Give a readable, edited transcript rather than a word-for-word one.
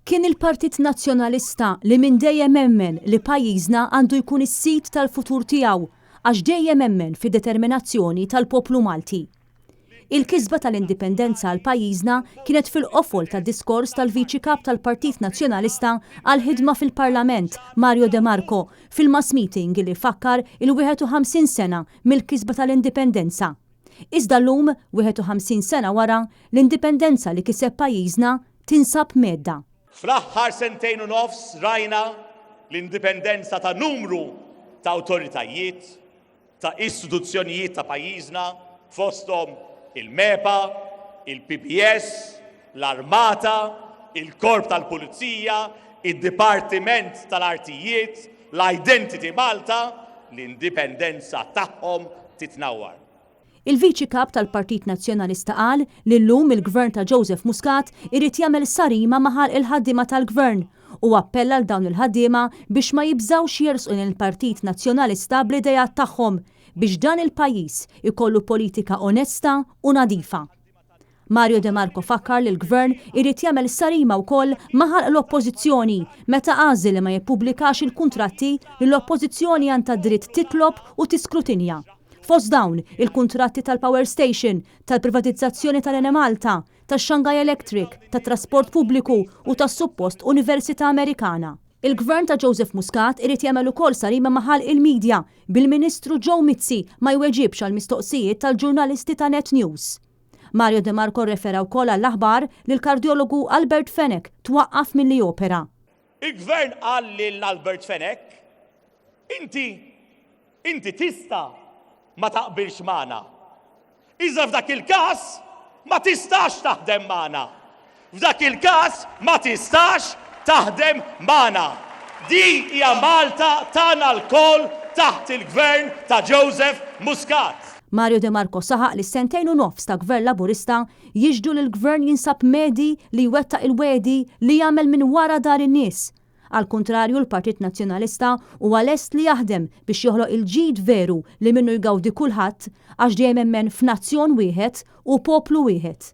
Kien il-Partit Nazzjonalista li minn dejjem emmen li pajjiżna għandu jkun is-sid tal-futur tiegħu għax dejjem emmen fid-determinazzjoni tal-poplu Malti. Il-kisba tal-Indipendenza għal pajjiżna kienet fil-qofol tad-diskors tal-Viċi Kap tal-Partit Nazzjonalista għall-ħidma fil-Parlament, Mario De Marco, fil-mass meeting li fakkar il-51 sena mill-kisba tal-Indipendenza. Iżda llum, 51 sena wara, l-Indipendenza li kiseb pajjiżna tinsab mhedda. Fl-aħħar sentejn u nofs rajna l-indipendenza ta' numru ta' awtoritajiet, ta' istituzzjonijiet ta' pajjiżna, fosthom il-MEPA, il-PBS, l-Armata, il-Korp tal-Pulizija, id-Dipartiment tal-Artijiet, l-Identity Malta, l-indipendenza tagħhom titnawwar. Il-Viċi Kap tal-Partit Nazzjonalista qal li llum il-Gvern ta' Joseph Muscat irid jagħmel sarima ma' ħalq il-ħaddiema tal-Gvern u appella 'l dawn il-ħaddiema biex ma jibżgħux jersqu lejn il-Partit Nazzjonalista bl-ideat tagħhom biex dan il-pajjiż ikollu politika onesta u nadifa. Mario De Marco fakkar li l-Gvern irid jagħmel sarima wkoll ma' ħalq l-Oppożizzjoni meta għażel li ma jippubblikax il-kuntratti li l-Oppożizzjoni għandha dritt titlob u tiskrutinja. Fost dawn, il-kuntratti tal-Power Station, tal-privatizzazzjoni tal-Enemalta, tax-Shanghai Electric, tat-trasport pubbliku u tas-suppost Università Amerikana. Il-Gvern ta' Joseph Muscat irid jagħmel ukoll sarima ma' ħalq il-media, bil-Ministru Joe Mizzi ma jweġibx għall-mistoqsijiet tal-ġurnalisti ta' Net News. Mario De Marco rrefera wkoll għall-aħbar li l-kardjologu Albert Fenech twaqqaf milli jopera. Il-Gvern qal lil Albert Fenech, Inti, inti tista' ma taqbilx magħna. Iżda f'dak il-każ ma tistax taħdem magħna. F'dak il-każ ma tistax taħdem magħna. Din hija Malta tagħna lkoll taħt il-Gvern ta' Joseph Muscat. Mario De Marco saħaq li s-sentejn u nofs ta' Gvern Laburista jixhdu li l-Gvern jinsab mhedi li jwettaq il-wegħdi li jagħmel minn wara dar in-nies. Għall-kuntrarju l-Partit Nazzjonalista huwa lest li jaħdem biex joħloq il-ġid veru li minnu jgawdi kulħadd għax dejjem emmen f'nazzjon wieħed u poplu wieħed.